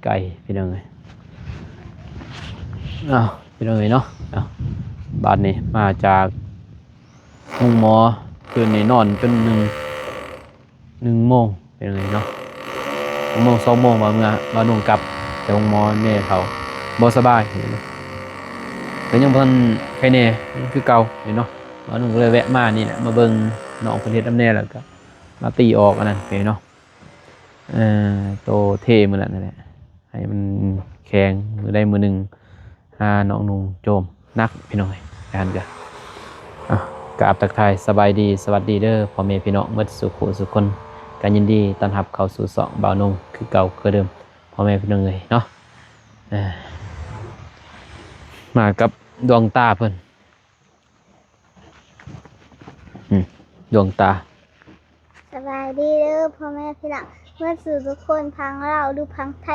ໄກພີ່ນ້ອງເອີຍ. ອ້າວ ພີ່ນ້ອງເອີຍເນາະ, ອ້າວ ບາດນີ້ມາຈາກໂຮງໝໍ ຄືນນີ້ນອນຈົນໜຶ່ງ ໜຶ່ງໂມງພີ່ນ້ອງເອີຍເນາະ, ໜຶ່ງໂມງ ສອງໂມງ ວ່າເມືອ ວ່າໜຸ່ງກັບແຕ່ໂຮງໝໍ ແມ່ເຖົ້າບໍ່ສະບາຍ ກໍຍັງບໍ່ທັນໄຄແນ່ ຍັງຄືເກົ່າຢູ່ເນາະ. ວ່າໜຸ່ງກໍເລີຍແວະມານີ້ແຫຼະ ມາເບິ່ງນ້ອງເພິ່ນເຮັດນຳແນ່ ແລ້ວກໍມາຕີອອກອັນນັ້ນເນາະ. ເອີ ໂຕເທມື້ນັ້ນນັ້ນແຫຼະ ໃຫ້ມັນແຂງ ມື້ໃດມື້ໜຶ່ງຫານ້ອງນຸ່ງໂຈມໜັກພີ່ນ້ອງເອີຍ. ອັນນັ້ນກະ ອ່ະ ກາບທັກທາຍສະບາຍດີ ສະຫວັດດີເດີພໍ່ແມ່ພີ່ນ້ອງໝົດສູ່ຜູ້ສູ່ຄົນ, ກະຍິນດີຕ້ອນຮັບເຂົ້າສູ່ຊ່ອງບ່າວນຸ່ງຄືເກົ່າຄືເດີມ ພໍ່ແມ່ພີ່ນ້ອງເອີຍເນາະ. ເອີ ມາກັບດວງຕາເພິ່ນ ອືມ ດວງຕາ. ສະບາຍດີເດີພໍ່ແມ່ພີ່ນ້ອງໝົດສູ່ທຸກຄົນ ຝັ່ງລາວຫຼືຝັ່ງໄທ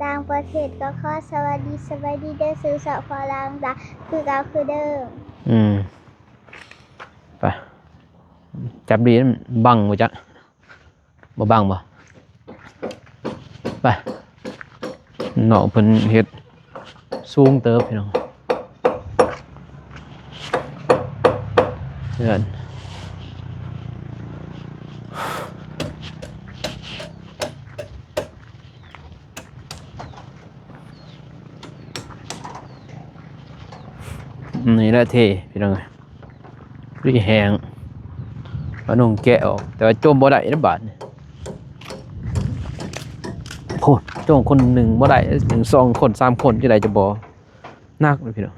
ຕ່າງປະເທດ ກໍຂໍສະຫວັດດີ ສະບາຍດີເດີສູ່ສອງພໍ່ລາວຕາ ຄືເກົ່າຄືເດີມ. ອືມ ໄປ ຈັບດີ ບັງບໍ່ຈັກ ບໍ່ບັງບໍ່? ໄປ ນ້ອງເພິ່ນເຮັດສູງເຕີບພີ່ນ້ອງ ເຮືອນ. ນີ້ແຫຼະເທພີ່ນ້ອງເອີຍ ພໍດີແຫ້ງ ເອົານຸ່ງແກະອອກ ແຕ່ວ່າໂຈມບໍ່ໄດ້ເດ້ບາດນີ້. ໂອ້ ໂຈມຄົນໜຶ່ງບໍ່ໄດ້ ໜຶ່ງ ສອງຄົນ ສາມຄົນ ຈັ່ງໃດຈະບໍ່ໜັກເດ້ພີ່ນ້ອງ.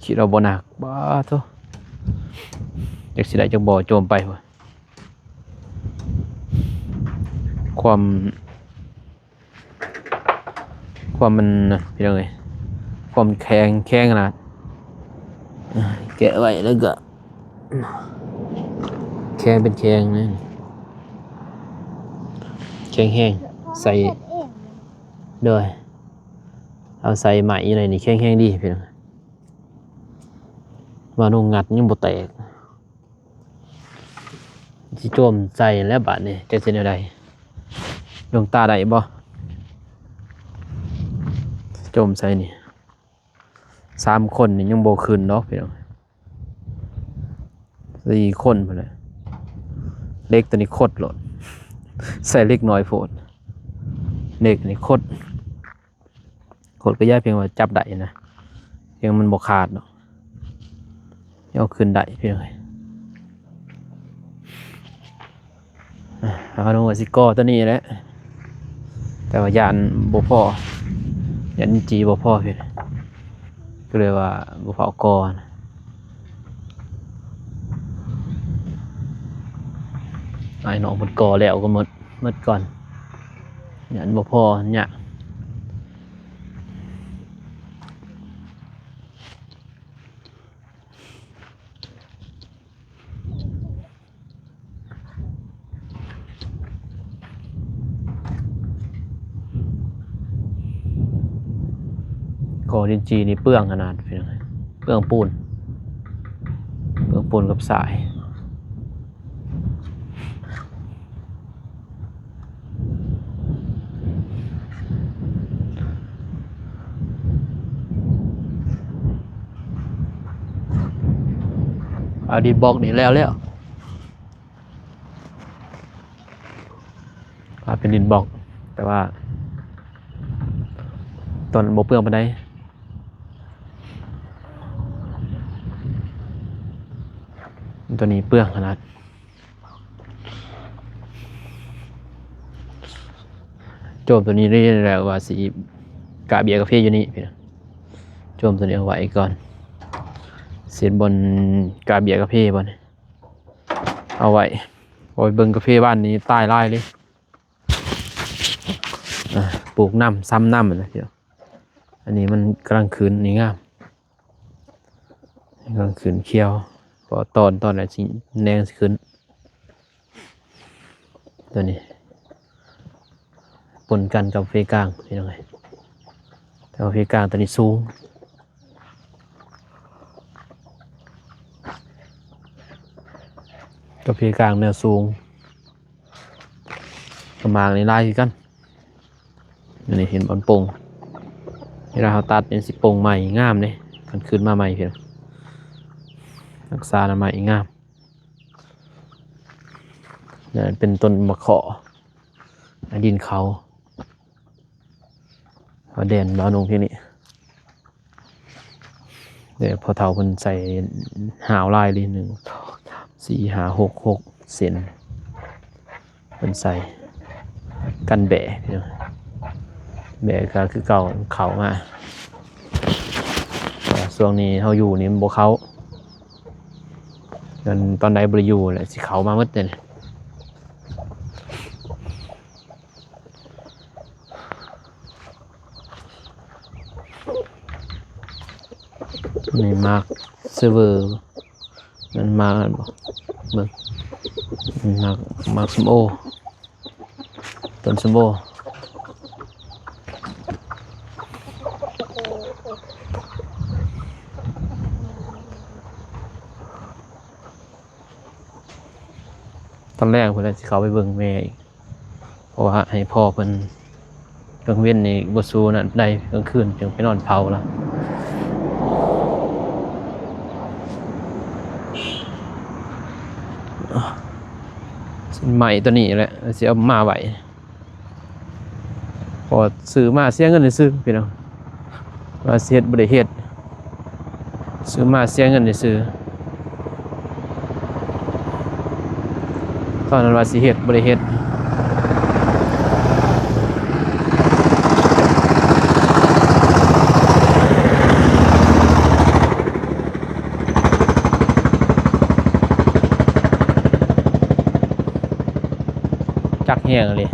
ຄິດວ່າບໍ່ໜັກ ບາດໂທ້ ຈັກຊິໄດ້ຈັກບໍ່ ໂຈມໄປ ຄວາມ ຄວາມມັນນັ້ນພີ່ນ້ອງເອີຍ ຄວາມແຂງ ແຂງຂະໜາດ ແກະໄວ້ແລ້ວກໍແຂງເປັນແຂງນະ ແຂງແຮງ ໃສ່ ໂດຍ ເອົາໃສ່ໄມ້ຢູ່ໃນນີ້ ແຂງແຮງດີພີ່ນ້ອງ. ວ່າໜຸ່ງງັດຍັງບໍ່ແຕກ ຊິໂຈມໃສ່ແລ້ວບາດນີ້ ຈັກຊິແນວໃດ? ດວງຕາໄດ້ບໍ່? ໂຈມໃສ່ນີ້ ສາມຄົນນີ້ຍັງບໍ່ຂຶ້ນດອກພີ່ນ້ອງ ສີ່ຄົນພຸ້ນແຫຼະ. ເຫຼັກຕົວນີ້ຄົດໂລດ ໃສ່ເຫຼັກໜ້ອຍໂພດ ເຫຼັກນີ້ຄົດ. ໂຄດກະຢ່າ ພຽງວ່າຈັບໄດ້ນະ ພຽງມັນບໍ່ຂາດເນາະ ເອົາຂຶ້ນໄດ້ພີ່ນ້ອງເອີຍ. ເຮົາວ່າຊິກໍ່ຕົວນີ້ແຫຼະ ແຕ່ວ່າຢ້ານບໍ່ພໍ ຢ້ານຈີ່ບໍ່ພໍພີ່ ກໍເລີຍວ່າບໍ່ຟ້າວກໍ່ນະ. ອ້າຍນ້ອງເພິ່ນກໍ່ແລ້ວກໍໝົດ ໝົດກ່ອນ ຢ້ານບໍ່ພໍ ຍາກ. ກໍ່ດິນຈີ່ນີ້ເປືອງຂະໜາດ ເປືອງປູນ ເປືອງປູນກັບຊາຍ. ເອົາດິນບລັອກນີ້ແລ້ວ ແລ້ວ ວ່າເປັນດິນບລັອກ ແຕ່ວ່າຕົວນັ້ນບໍ່ເປືອງປານໃດ ຕົວນີ້ເປືອງຂະໜາດ. ໂຈມຕົວນີ້ໄດ້ແລ້ວ ວ່າຊິກາເບຍກາເຟຢູ່ນີ້ ໂຈມຕົວນີ້ເອົາໄວ້ກ່ອນ ເຮັດບ່ອນກາເບຍກາເຟບ່ອນ ເອົາໄວ້ ໂອ້ຍ ເບິ່ງກາເຟບ້ານນີ້ຕາຍຫຼາຍເລີຍ ອ່າ ປູກນຳຊ້ຳນຳນະ. ອັນນີ້ມັນກຳລັງຂຶ້ນ ນີ້ງາມ ກຳລັງຂຶ້ນຂຽວ ພໍຕອນ ຕອນແລ້ວຊິແນງຊິຂຶ້ນ. ຕົວນີ້ປົນກັນກັບເຟກາງ ພີ່ນ້ອງເອີຍ ແຕ່ວ່າເຟກາງຕົວນີ້ສູງ ກັບເຟກາງແນວສູງ ກະໝາກນີ້ຫຼາຍຄືກັນ ອັນນີ້ເຫັນບໍ່ ມັນໂປ່ງ ເວລາເຮົາຕັດນີ້ຊິໂປ່ງໃໝ່ງາມເດ້ ຄັນຂຶ້ນມາໃໝ່ພີ້ນະ ຮັກສາອະນາໄມງາມ. ນັ້ນເປັນຕົ້ນມະເຂາະ ດິນເຂົາ ເຂົາແດນບ່າວນົງທີ່ນີ້ ແຕ່ພໍ່ເຖົ້າເພິ່ນໃສ່ຫາວລາຍເລີຍ ໜຶ່ງ ສອງ ສາມ ສີ່ ຫ້າ ຫົກ ຫົກເສັ້ນ ເພິ່ນໃສ່ກັນແບະ ແບະກໍຄືເກົ່າເຂົ້າມາ ແຕ່ວ່າຊ່ວງນີ້ເຮົາຢູ່ນີ້ມັນບໍ່ເຂົ້າ ອັນຕອນໃດບໍ່ໄດ້ຢູ່ແຫຼະ ຊິເຂົ້າມາໝົດເດ. ນີ້ໝາກເຊີເວີ ມັນໝາກນັ້ນບໍ່ ເບິ່ງ ໝາກ ໝາກສົ້ມໂອ ຕົ້ນສົ້ມໂອ ຕອນແລງພຸ້ນແຫຼະ ຊິເຂົ້າໄປເບິ່ງແມ່ອີກ ເພາະວ່າໃຫ້ພໍ່ເພິ່ນ ກາງເວັນນີ້ບໍ່ສູ້ນັ້ນໄດ້ ກາງຄືນຈຶ່ງໄປນອນເຝົ້າລະ. ຕົ້ນໄມ້ຕົວນີ້ແຫຼະ ຊິເອົາມາໄວ້ ເພາະວ່າຊື້ມາເສຍເງິນຊື່ໆ ພີ່ນ້ອງ ວ່າຊິເຮັດບໍ່ໄດ້ເຮັດ ຊື້ມາເສຍເງິນຊື່ໆ ຕອນນັ້ນວ່າຊິເຮັດບໍ່ໄດ້ເຮັດ ຈັກແຮງອີ່ຫຼີ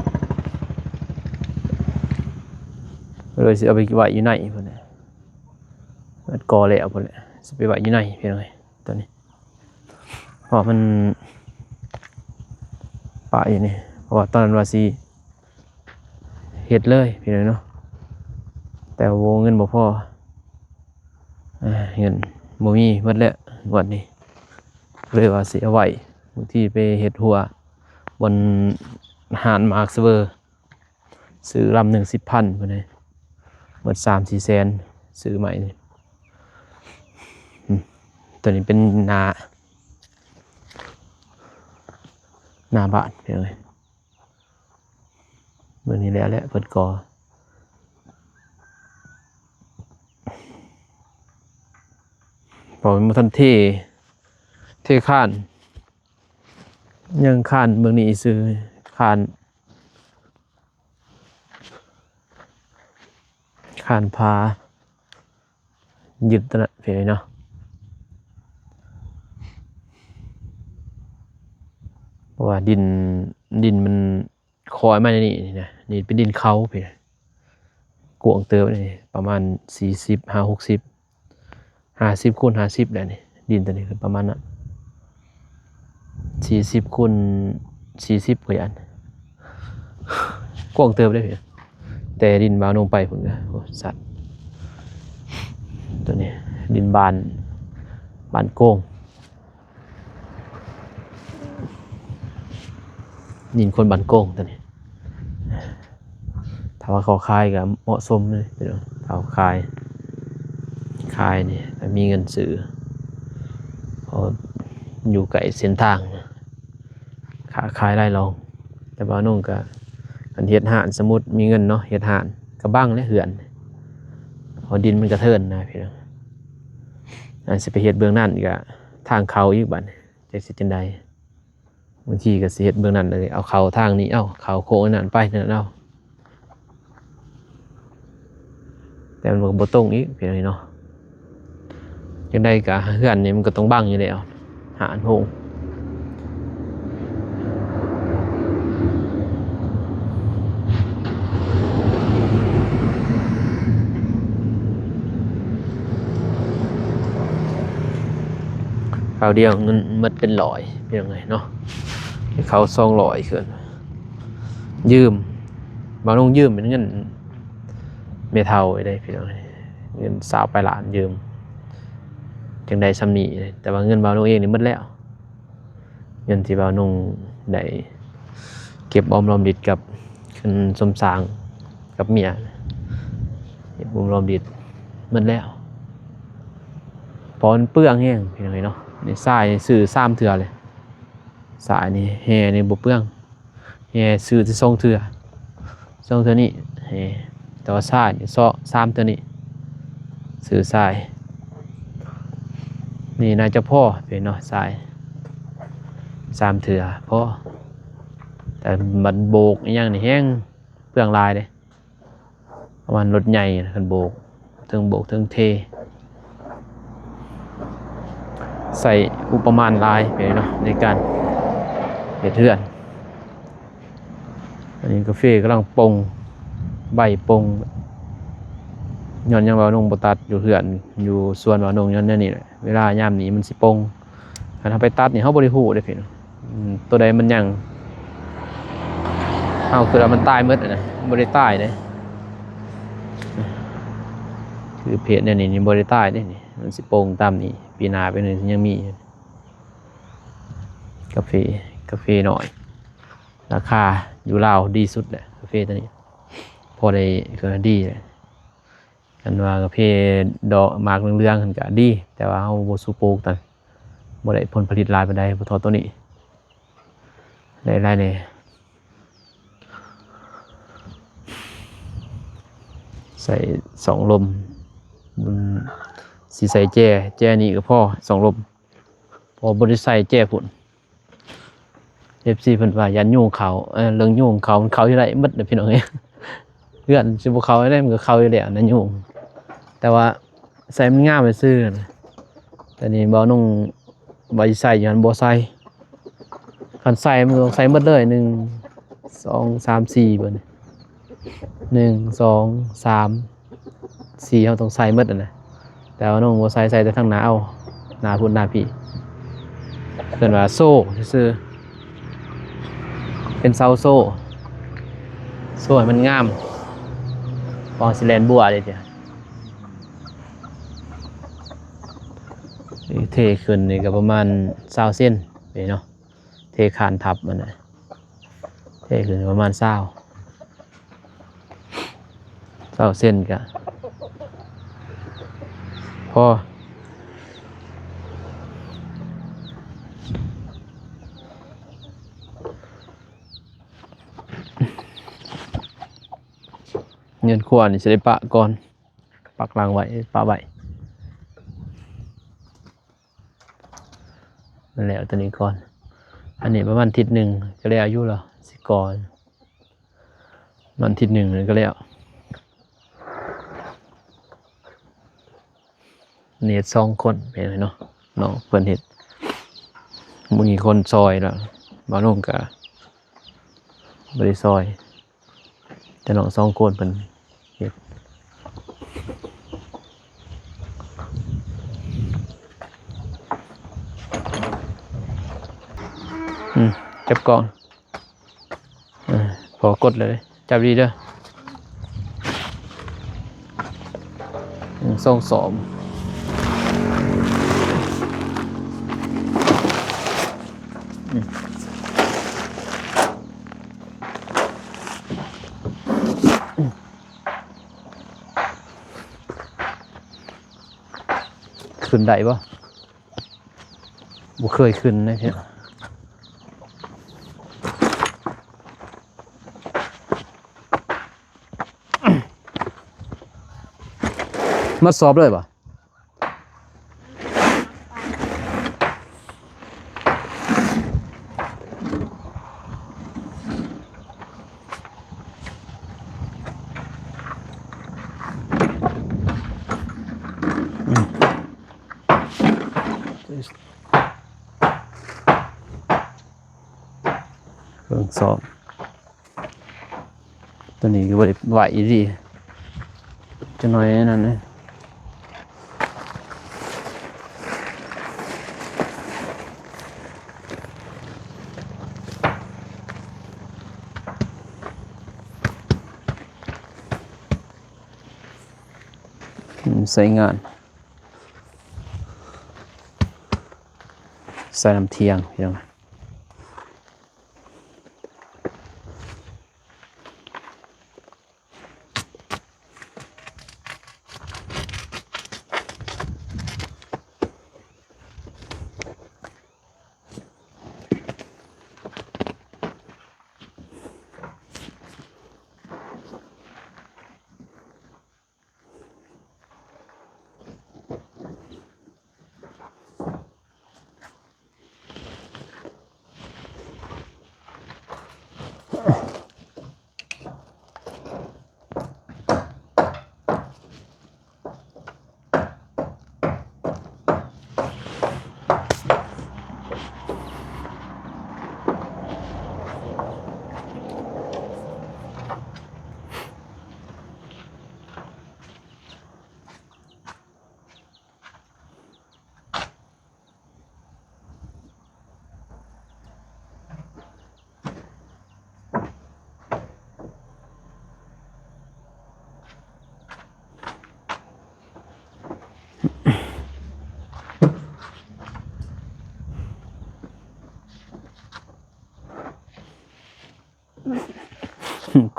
ເລີຍຊິເອົາໄປໄວ້ຢູ່ໃນພຸ້ນແຫຼະ ເໝິດກໍແລ້ວພຸ້ນແຫຼະ ຊິໄປໄວ້ຢູ່ໃນ ພີ່ນ້ອງເອີຍ ຕອນນີ້ ເພາະມັນປະຢູ່ນີ້ ເພາະວ່າຕອນນັ້ນວ່າຊິເຮັດເລີຍ ພີ່ນ້ອງເນາະ ແຕ່ວ່າເງິນບໍ່ພໍ ເອີ ເງິນບໍ່ມີ ໝົດແລ້ວງວດນີ້ ເລີຍວ່າຊິເອົາໄວ້ ບາງທີໄປເຮັດຮົ້ວບ່ອນຮ້ານມາກສະເວີ ຊື້ລຳໜຶ່ງສິບພັນພຸ້ນເດ້ ໝົດສາມສີ່ແສນ ຊື້ໃໝ່ນີ້ ອືມ ຕົວນີ້ເປັນໜ້າ ໜ້າບ້ານ ພີ່ນ້ອງເອີຍ ມື້ນີ້ແລ້ວແຫຼະ ເພິ່ນກໍ ເພາະມັນບໍ່ທັນເທ ເທຄານ ຍັງຄານເບິ່ງນີ້ຊື່ ຄານ ຄານຜາຍຶດຕົວນັ້ນ ພີ່ນ້ອງເນາະ ເພາະວ່າດິນ ດິນມັນ ຄອຍມາໃນນີ້ ນີ້ນະ ນີ້ເປັນດິນເຂົາ ພີ່ ກວ້າງເຕີບນີ້ ປະມານສີ່ສິບ ຫ້າ ຫົກສິບ ຫ້າສິບຄູນຫ້າສິບແຫຼະນີ້ ດິນຕົວນີ້ຄືປະມານນັ້ນ ສີ່ສິບຄູນສີ່ສິບ ຂ້ອຍຢ້ານ ກວ້າງເຕີບເດ້ ພີ່ ແຕ່ດິນບ່າວນົງໄປພຸ້ນກະ ໂອ້ ສັດ ຕົວນີ້ດິນບ້ານ ບ້ານໂກງ ຍິງຄົນບ້ານໂກງຕົວນີ້ ຖ້າວ່າເຂົາຂາຍກໍເໝາະສົມເລີຍ ພີ່ນ້ອງ ຖ້າເຂົາຂາຍ ຂາຍນີ້ ຖ້າມີເງິນຊື້ ເພາະຢູ່ໃກ້ເສັ້ນທາງ ຄ້າຂາຍຫຼາຍລອງ ແຕ່ບ່າວນົງກໍ ຄັນເຮັດຮ້ານ ສົມມຸດມີເງິນເນາະ ເຮັດຮ້ານ ກໍບັງແຫຼະເຮືອນ ເພາະດິນມັນກະເທີນນະ ພີ່ນ້ອງ ອັນຊິໄປເຮັດເບື້ອງນັ້ນກໍ ທາງເຂົ້າອີກບາດນີ້ ຈັກຊິເຮັດຈັ່ງໃດ ບາງທີກໍຊິເຮັດເບື້ອງນັ້ນເລີຍ ເອົາເຂົ້າທາງນີ້ ເອົາເຂົ້າໂຄ້ງອັນນັ້ນໄປນັ້ນເອົາ ແຕ່ມັນກໍບໍ່ຕົງອີກ ພີ່ນ້ອງເນາະ ຈັ່ງໃດກໍເຮືອນນີ້ມັນກໍຕ້ອງບັງຢູ່ແລ້ວ ຫານໂຮງ ຄາວດຽວເງິນໝົດເປັນຮ້ອຍ ພີ່ນ້ອງເອີຍເນາະ ເຂົາສອງຮ້ອຍຄືນ ຢືມ ບ່າວນົງຢືມເປັນເງິນແມ່ເຖົ້າໄດ້ ພີ່ນ້ອງເອີຍ ເງິນຊາວປາຍລ້ານຢືມ ຈັ່ງໄດ້ສ່ຳນີ້ ແຕ່ວ່າເງິນບ່າວນົງເອງນີ້ໝົດແລ້ວ ເງິນທີ່ບ່າວນົງໄດ້ເກັບອອມລອມລິດກັບເງິນສົມສ້າງ ກັບເມຍ ເຮັດບຸມລອມດິດໝົດແລ້ວ ເພາະມັນເປືອງແຮງ ພີ່ນ້ອງເອີຍເນາະ. ນີ້ຊາຍນີ້ຊື້ສາມເທື່ອເລີຍ ຊາຍນີ້ແຮ່ນີ້ບໍ່ເປືອງ ແຮ່ຊື້ແຕ່ສອງເທື່ອ ສອງເທື່ອນີ້ ແຮ່ ແຕ່ວ່າຊາຍນີ້ເຊາະສາມເທື່ອນີ້ ຊື້ຊາຍ ນີ້ໜ້າຈະພໍເນາະ ຊາຍສາມເທື່ອພໍ ແຕ່ບັດໂບກອີ່ຫຍັງນີ້ແຮງເປືອງຫຼາຍເດ້ ປະມານລົດໃຫຍ່ ຄັນໂບກ ເທິງໂບກເທິງເທ ໃຊ້ງົບປະມານຫຼາຍເນາະ ໃນການເຮັດເຮືອນ. ອັນນີ້ກາເຟກຳລັງປົ່ງ ໃບປົ່ງ ຍ້ອນຫຍັງວ່ານ້ອງບໍ່ຕັດຢູ່ເຮືອນ ຢູ່ສວນວ່ານ້ອງ ຍ້ອນແນວນີ້ແຫຼະ ເວລາຍາມນີ້ມັນຊິປົ່ງ ຄັນເຮົາໄປຕັດນີ້ເຮົາບໍ່ໄດ້ຮູ້ເດ້ພີ່ນ້ອງ ອືມ ໂຕໃດມັນຍັງ ເຮົາຄິດວ່າມັນຕາຍໝົດຫັ້ນນະ ບໍ່ໄດ້ຕາຍເດ້ ຄືເພດແນວນີ້ນີ້ບໍ່ໄດ້ຕາຍເດ້ນີ້ ມັນຊິປົ່ງຕາມນີ້ ປີໜ້າໄປນີ້ຊິຍັງມີ ກາເຟ ກາເຟນ້ອຍ ລາຄາຢູ່ລາວດີສຸດແຫຼະ ກາເຟໂຕນີ້ ພໍໄດ້ ກໍດີແຫຼະ. ຄັນວ່າກາເຟດອກໝາກເຫຼືອງໆຫັ້ນກະດີ ແຕ່ວ່າເຮົາບໍ່ສູ້ປູກ ບໍ່ໄດ້ຜົນຜະລິດຫຼາຍປານໃດ ບໍ່ທໍ່ໂຕນີ້ ໄດ້ຫຼາຍແດ່. ໃສ່ສອງລົມ ມັນຊິໃສ່ແຈ ແຈນີ້ກໍພໍສອງລົມ ເພາະບໍ່ໄດ້ໃສ່ແຈພຸ້ນ. ເອັຟຊີເພິ່ນວ່າຢ້ານຍຸງເຂົ້າ ເອີ ເລື່ອງຍຸງເຂົ້າ ມັນເຂົ້າຢູ່ໄດ້ໝົດເດ້ພີ່ນ້ອງເອີຍ ເຮືອນຊິບໍ່ເຂົ້າໄດ້ ມັນກໍເຂົ້າຢູ່ແລ້ວນະຍຸງ ແຕ່ວ່າໃສ່ມັນງາມຊື່ໆນະ. ແຕ່ນີ້ບ່າວນຸ່ງວ່າຊິໃສ່ຢູ່ຫັ້ນ ບໍ່ໃສ່ ຄັນໃສ່ມັນກໍຕ້ອງໃສ່ໝົດເລີຍ ໜຶ່ງ ສອງ ສາມ ສີ່ ເບິ່ງ ໜຶ່ງ ສອງ ສາມ ສີ່ ເຮົາຕ້ອງໃສ່ໝົດຫັ້ນນະ ແຕ່ວ່ານ້ອງບໍ່ໃສ່ ໃສ່ແຕ່ທາງໜ້າເອົາ ໜ້າພຸ້ນໜ້າພີ້ ເອີ້ນວ່າໂຊຊື່ໆ ເປັນເສົາໂຊ ໂຊໃຫ້ມັນງາມ ວ່າຊິແລ່ນບົວເດ້ ເທຂຶ້ນນີ້ກໍປະມານຊາວເຊັນເນາະ ເທຄານທັບມັນນະ ເທຂຶ້ນປະມານຊາວ ຊາວເຊັນກະພໍ ເຮືອນຄົວນີ້ຊິໄດ້ປະກ່ອນ ປັກຫຼັງໄວ້ ປະໄວ້ ແລ້ວຕົວນີ້ກ່ອນ ອັນນີ້ປະມານທິດໜຶ່ງກໍແລ້ວຢູ່ລະ ຊິກ່ອນ ມັນທິດໜຶ່ງກໍແລ້ວ ເຮັດສອງຄົນ ເຫັນເນາະ ນ້ອງເພິ່ນເຮັດ ບໍ່ມີຄົນຊ່ອຍລະ ບ່າວນຸ່ງກະບໍ່ໄດ້ຊ່ອຍ ແຕ່ນ້ອງສອງຄົນເພິ່ນເຮັດ ອືມ ຈັບກ້ອງ ເອີ ພໍກົດເລີຍ ຈັບດີເດີ ໜຶ່ງ ສອງ ສາມ ອືມ ຂຶ້ນໄດ້ບໍ່? ບໍ່ເຄີຍຂຶ້ນເລີຍ ມາສອບເລີຍບໍ່? ເບິ່ງສອບ ຕົວນີ້ກໍບໍ່ໄດ້ໄຫວອີ່ຫຼີ ຈັກໜ້ອຍນັ້ນນະ ໃຊ້ງານ ໃສ່ນ້ຳທ່ຽງ ພີ່ນ້ອງ.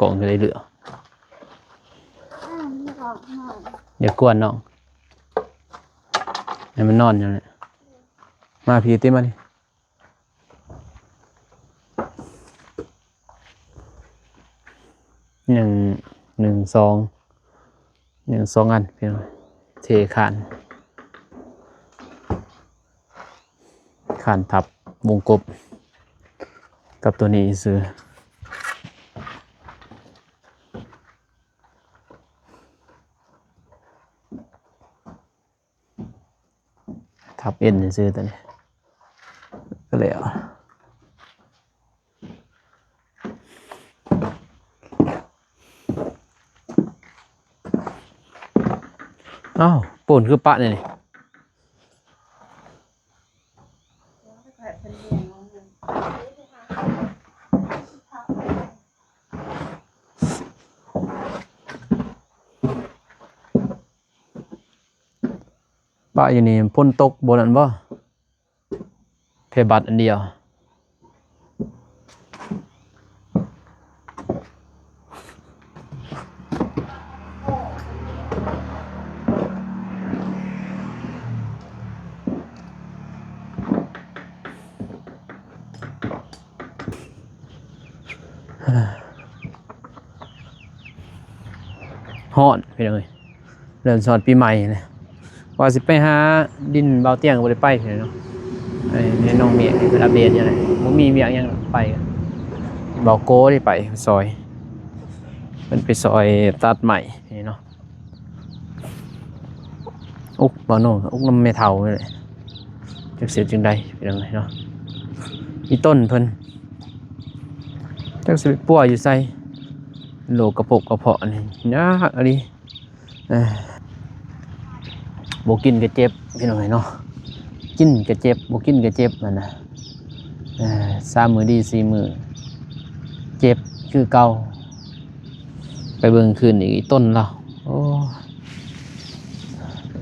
ກອງຢູ່ໃນເຫຼືອ ຢ່າກວນນ້ອງ ໃຫ້ມັນນອນຢູ່ແຫຼະ. ມາພີ້ຕິ ມານີ້. ຍັງ ໜຶ່ງ ສອງ ຍັງສອງອັນພີ່ນ້ອງ ເທຄານ ຄານທັບວົງກົບກັບຕົວນີ້ຊື່. ທັບເອັນຊື່ໆ ຕົວນີ້ ກໍແລ້ວ. ອ້າວ ປູນຄືປະແນວນີ້. ປະຢູ່ນີ້ ຝົນຕົກບໍ່ນັ້ນບໍ່? ແຄ່ບັດອັນດຽວ. ຮ້อน ພີ່ນ້ອງເອີຍ ເລີ່ມຮອດປີໃໝ່ແລ້ວ ວ່າຊິໄປຫາດິນບ່າວຕຽງ ບໍ່ໄດ້ໄປເທື່ອເນາະ. ໃຫ້ ໃຫ້ນ້ອງເມກເພິ່ນອັບເດດຢູ່ແຫຼະ ບໍ່ມີວຽກຫຍັງ ໄປ ບ່າວໂກໄດ້ໄປຊ່ອຍ ເພິ່ນໄປຊ່ອຍຕັດໄມ້ນີ້ເນາະ. ອຸກບ່າວໂໜ່ ອຸກນຳແມ່ເຖົ້ານີ້ແຫຼະ ຈັກຊິເຮັດຈັ່ງໃດ ພີ່ນ້ອງເອີຍເນາະ. ອີ່ຕົ້ນເພິ່ນ ຈັກຊິໄປປົວຢູ່ໃສ ໂລກກະພົກກະເພາະນີ້ຍາກອີ່ຫຼີ. ເອີ ບໍ່ກິນກໍເຈັບ ພີ່ນ້ອງເອີຍເນາະ ກິນກໍເຈັບ ບໍ່ກິນກໍເຈັບຫັ້ນນະ. ເອີ ສາມມື້ດີ ສີ່ມື້ເຈັບຄືເກົ່າ. ໄປເບິ່ງຄືນອີກ ອີ່ຕົ້ນລາວ ໂອ້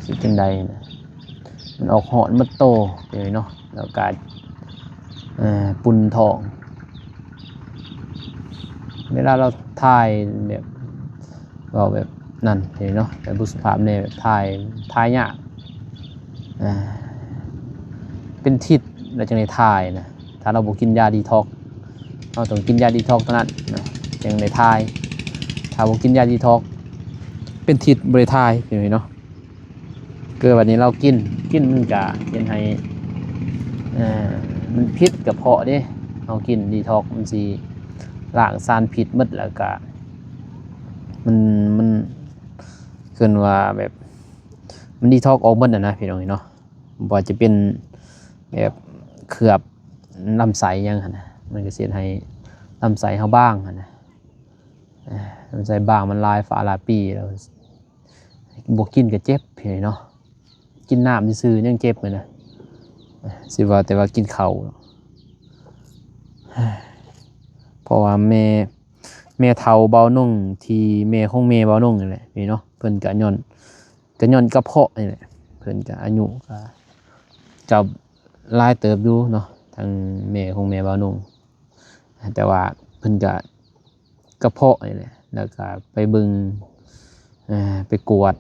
ຊິຈັ່ງໃດນະ ມັນອອກຮ້ອນໝົດໂຕ ພີ່ນ້ອງເນາະ ແລ້ວກະ ເອີ ປຸ້ນທ້ອງ. ເວລາລາວຖ່າຍແບບ ເວົ້າແບບນັ້ນເດ້ເນາະ ແບບບໍ່ສຸພາບແດ່ ແບບຖ່າຍ ຖ່າຍຍາກ ອ່າ ເປັນທິດແລ້ວຈັ່ງໄດ້ຖ່າຍນະ. ຖ້າເຮົາບໍ່ກິນຢາດີທັອກ ເຮົາຕ້ອງກິນຢາດີທັອກເທົ່ານັ້ນນະ ຈຶ່ງໄດ້ຖ່າຍ. ຖ້າບໍ່ກິນຢາດີທັອກ ເປັນທິດບໍ່ໄດ້ຖ່າຍ ເຫັນເນາະ. ຄືບັດນີ້ເຮົາກິນ ກິນມັນກະເຮັດໃຫ້ ເອີ ມັນຜິດກະເພາະເດ້. ເຮົາກິນດີທັອກ ມັນຊິລ້າງສານພິດໝົດ ແລ້ວກະ ມັນ ມັນ ເອີ້ນວ່າແບບ ມັນດີທັອກອອກໝົດຫັ້ນນະ ພີ່ນ້ອງເນາະ. ບໍ່ວ່າຈະເປັນແບບເຂືອບລຳໄສ້ຫຍັງຫັ້ນນະ ມັນກະຊິເຮັດໃຫ້ລຳໄສ້ເຮົາບາງຫັ້ນນະ. ເອີ ລຳໄສ້ບາງ ມັນຫຼາຍຟ້າຫຼາຍປີແລ້ວ ບໍ່ກິນກະເຈັບ ພີ່ນ້ອງເນາະ. ກິນນ້ຳຊື່ໆຍັງເຈັບເລີຍນະ ຊິວ່າແຕ່ວ່າກິນເຂົ້າ. ເພາະວ່າແມ່ ແມ່ເຖົ້າບ່າວນົງ ທີ່ແມ່ຂອງແມ່ບ່າວນົງນີ້ແຫຼະ ພີ່ນ້ອງເນາະ ເພິ່ນກະຍ້ອນ ກະຍ້ອນກະເພາະນີ້ແຫຼະ. ເພິ່ນກະອາຍຸກະ ກະຫຼາຍເຕີບຢູ່ເນາະ ທາງແມ່ຂອງແມ່ບ່າວນົງ ແຕ່ວ່າເພິ່ນກະ ກະເພາະນີ້ແຫຼະ ແລ້ວກະໄປເບິ່ງ ເອີ ໄປກວດ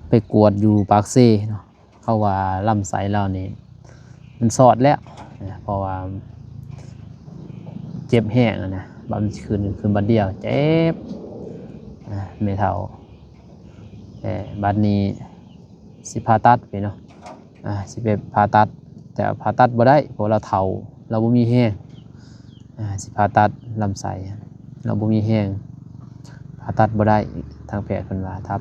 ໄປກວດຢູ່ປາກເຊເນາະ. ເຂົາວ່າລຳໄສ້ລາວນີ້ມັນຊອດແລ້ວ ເພາະວ່າເຈັບແຮງຫັ້ນນະ ບາດມັນຂຶ້ນ ຂຶ້ນບາດດຽວ ເຈັບ ແມ່ເຖົ້າ. ເອີ ບາດນີ້ຊິຜ່າຕັດໄປເນາະ ອ່າ ຊິໄປຜ່າຕັດ ແຕ່ວ່າຜ່າຕັດບໍ່ໄດ້ ເພາະວ່າລາວເຖົ້າ ລາວບໍ່ມີແຮງ. ອ່າ ຊິຜ່າຕັດລຳໄສ້ ລາວບໍ່ມີແຮງ ຜ່າຕັດບໍ່ໄດ້. ທາງແພດເພິ່ນວ່າ ຖ້າ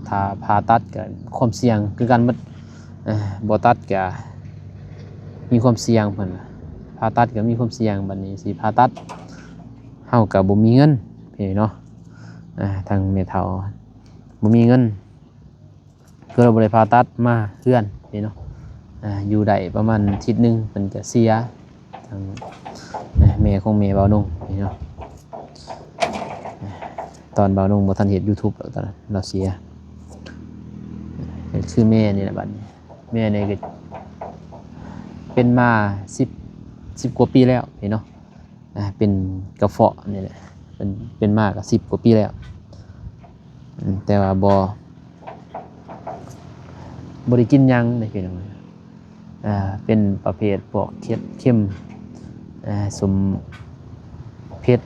ຖ້າຜ່າຕັດກະຄວາມສ່ຽງຄືກັນໝົດ ເອີ ບໍ່ຕັດກະມີຄວາມສ່ຽງ ເພິ່ນວ່າ ຜ່າຕັດກະມີຄວາມສ່ຽງ. ບາດນີ້ຊິຜ່າຕັດ ເຮົາກະບໍ່ມີເງິນ ພີ່ນ້ອງເນາະ. ອ່າ ທາງແມ່ເຖົ້າບໍ່ມີເງິນ ຄືລາວບໍ່ໄດ້ຜ່າຕັດ ມາເຮືອນນີ້ເນາະ ອ່າ ຢູ່ໄດ້ປະມານທິດໜຶ່ງ ເພິ່ນກະເສຍ ທາງ ແມ່ຂອງແມ່ບ່າວນົງນີ້ເນາະ. ຕອນບ່າວນົງບໍ່ທັນເຮັດຢູທູບ ຕອນນັ້ນລາວເສຍ ຄືແມ່ນີ້ແຫຼະ. ບາດນີ້ແມ່ນີ້ກະເປັນມາສິບ ສິບກວ່າປີແລ້ວນີ້ເນາະ. ອ່າ ເປັນກະເພາະນີ້ແຫຼະ ເປັນ ເປັນມາກໍສິບກວ່າປີແລ້ວ ອືມ ແຕ່ວ່າບໍ່ ບໍ່ໄດ້ກິນຫຍັງເດ້ພີ່ນ້ອງ ອ່າ ເປັນປະເພດພວກເຄັດ ເຄັມ ອ່າ ສົມເຜັດ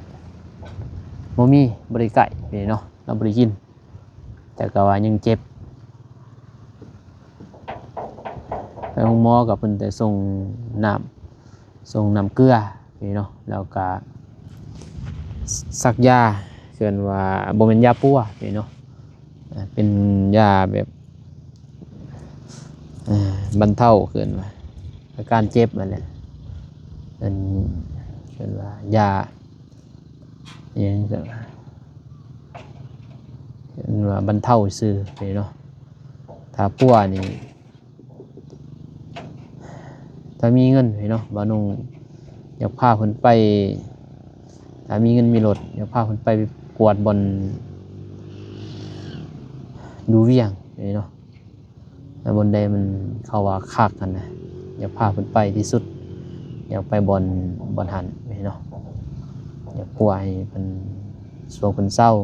ບໍ່ມີ ບໍ່ໄດ້ໃກ້ເນາະ ລາວບໍ່ໄດ້ກິນ ແຕ່ກໍວ່າຍັງເຈັບ ໄປໂຮງໝໍກໍເພິ່ນແຕ່ສົ່ງນ້ຳ ສົ່ງນ້ຳເກືອນີ້ເນາະ ແລ້ວກະສັກຢາ ເອີ້ນວ່າບໍ່ແມ່ນຢາປົວນີ້ເນາະ ເປັນຢາແບບ ເອີ ບັນເທົາ ເອີ້ນວ່າອາການເຈັບຫັ້ນແຫຼະ ເອີ້ນ ເອີ້ນວ່າຢາ ອີ່ຫຍັງ ເອີ້ນວ່າ ເອີ້ນວ່າບັນເທົາຊື່ນີ້ເນາະ ຖ້າປົວນີ້ ຖ້າມີເງິນເນາະ ບ່າວນົ່ງຢາກພາເພິ່ນໄປ ຖ້າມີເງິນມີລົດ ຢາກພາເພິ່ນໄປກວດບ່ອນຢູ່ວຽງເນາະ ແລ້ວບ່ອນໃດມັນເຂົາວ່າຄັກຫັ້ນນະ ຢາກພາເພິ່ນໄປທີ່ສຸດ ຢາກໄປບ່ອນ ບ່ອນຫັ້ນເນາະ ຢາກປົວໃຫ້ເພິ່ນ ຊ່ວງເພິ່ນເຊົາ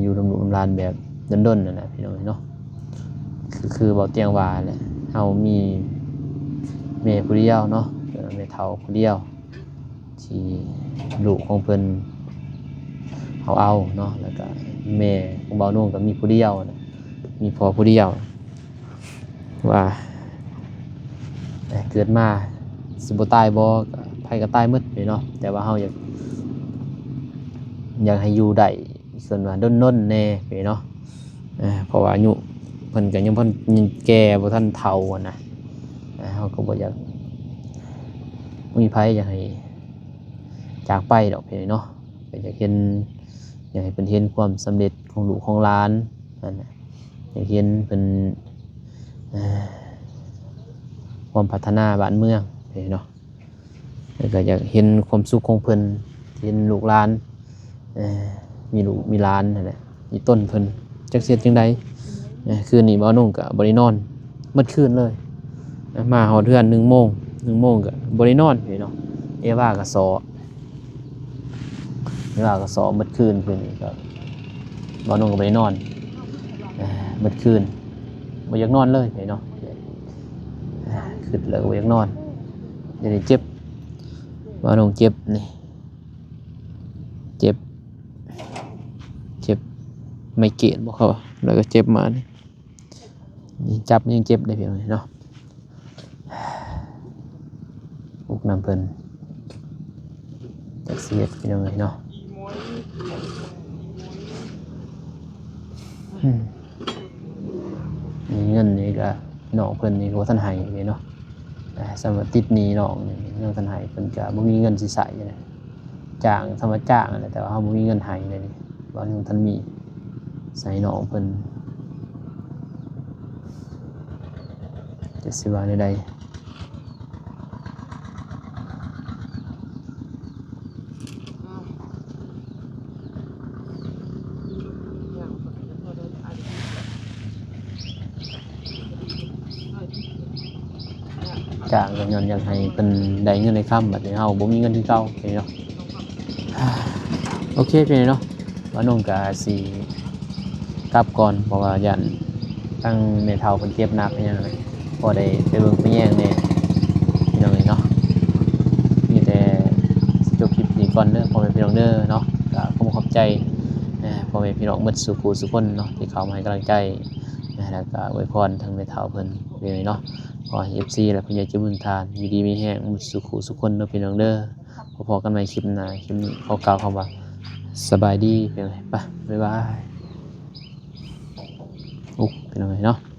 ຢູ່ນຳລູກນຳຫຼານແບບດົນໆ ນັ້ນແຫຼະພີ່ນ້ອງເນາະ ຄື ຄືເວົ້າຕຽງວ່າແຫຼະ ເຮົາມີແມ່ຜູ້ດຽວເນາະ ແມ່ເຖົ້າຜູ້ດຽວ ທີ່ລູກຂອງເພິ່ນເຮົາເອົາເນາະ ແລ້ວກະແມ່ຂອງບ່າວນົ່ງກໍມີຜູ້ດຽວ ມີພໍ່ຜູ້ດຽວ ວ່າເກີດມາຊິບໍ່ຕາຍບໍ່ ໃຜກໍຕາຍໝົດເນາະ ແຕ່ວ່າເຮົາຢາກ ຢາກໃຫ້ຢູ່ໄດ້ ເອີ້ນວ່າດົນໆ ແດ່ເນາະ ເພາະວ່າອາຍຸເພິ່ນກໍຍັງບໍ່ທັນ ຍັງແກ່ ບໍ່ທັນເຖົ້າຫັ້ນນະ ເຮົາກໍບໍ່ຢາກ ບໍ່ມີໃຜຢາກໃຫ້ຈາກໄປດອກເນາະ ກໍຢາກເຫັນ ຢາກໃຫ້ເພິ່ນເຫັນຄວາມສຳເລັດຂອງລູກຂອງຫຼານຫັ້ນນະ ຢາກເຫັນເພິ່ນ ເອີ ຄວາມພັດທະນາບ້ານເມືອງເນາະ ແລ້ວກໍຢາກເຫັນຄວາມສຸກຂອງເພິ່ນ ເຫັນລູກຫຼານ ເອີ ມີລູກມີຫຼານຫັ້ນແຫຼະ ອີ່ຕົນເພິ່ນ ຈັກຊິເຮັດຈັ່ງໃດ ເອີ ຄືນນີ້ບ່າວນົ່ງກໍບໍ່ໄດ້ນອນໝົດຄືນເລີຍ ມາຮອດເຮືອນໜຶ່ງໂມງ ໜຶ່ງໂມງກໍບໍ່ໄດ້ນອນເນາະ ເອວາກໍສໍ້ ເວລາກໍຊ້ອມໝົດຄືນ ຄືນນີ້ກໍ ບ່າວນົ່ງກໍບໍ່ໄດ້ນອນ ເອີ ໝົດຄືນ ບໍ່ຢາກນອນເລີຍເນາະ ຄຶດແລ້ວກໍບໍ່ຢາກນອນ ດຽວນີ້ເຈັບ ບ່າວນົ່ງເຈັບນີ້ ເຈັບ ເຈັບໄມເກຣນບໍ່ເຂົ້າ ແລ້ວກໍເຈັບມານີ້ ນີ້ຈັບຍັງເຈັບເດ້ພີ່ນ້ອງເນາະ ອຸກນຳເພິ່ນ ຈັກຊິເຮັດພີ່ນ້ອງເອີຍເນາະ ອືມ ມີເງິນນີ້ກະ ນ້ອງເພິ່ນນີ້ກໍບໍ່ທັນໃຫ້ເດ້ເນາະ ອ່າ ສຳລັບຕິດໜີ້ນ້ອງນີ້ຍັງບໍ່ທັນໃຫ້ ເພິ່ນກະບໍ່ມີເງິນຊິໃຊ້ເດ້ ຈ້າງ ສຳລັບຈ້າງຫັ້ນແຫຼະ ແຕ່ວ່າເຮົາບໍ່ມີເງິນໃຫ້ເດ້ ບໍ່ຍັງບໍ່ທັນມີ ໃຫ້ນ້ອງເພິ່ນ ຈັກຊິວ່າແນວໃດ ຈ້າງກໍຍ້ອນຢາກໃຫ້ເພິ່ນໄດ້ເງິນໄດ້ຄຳ ບັດນີ້ເຮົາບໍ່ມີເງິນຄືເກົ່າເນາະ ໂອເຄ ພີ່ນ້ອງເນາະ ບ່າວນົ່ງກໍຊິກັບກ່ອນ ເພາະວ່າຢ້ານທາງແມ່ເຖົ້າເພິ່ນເຈັບໜັກອີ່ຫຍັງ ພໍໄດ້ໄປເບິ່ງໄປແຍງແດ່ ພີ່ນ້ອງເອີຍເນາະ ມີແຕ່ຊິຈົບຄລິບນີ້ກ່ອນເດີ ພໍ່ແມ່ພີ່ນ້ອງເດີເນາະ ກໍຂໍຂອບໃຈ ພໍ່ແມ່ພີ່ນ້ອງໝົດສູ່ຜູ້ສູ່ຄົນເນາະ ທີ່ເຂົ້າມາໃຫ້ກຳລັງໃຈ ແລ້ວກໍອວຍພອນທາງແມ່ເຖົ້າເພິ່ນເນາະ ຂໍໃຫ້ເອັຟຊີ ແລະ ຜູ້ໃຫຍ່ໃຈບຸນທ່ານ ຢູ່ດີມີແຮງໝົດສູ່ຜູ້ສູ່ຄົນເດີ ພີ່ນ້ອງເດີ ພໍ້ກັນໃໝ່ຄລິບໜ້າ ຄລິບນີ້ຂໍກ່າວຄຳວ່າ ສະບາຍດີ ໄປ ບາຍບາຍ ໂອ້ ພີ່ນ້ອງເອີຍເນາະ.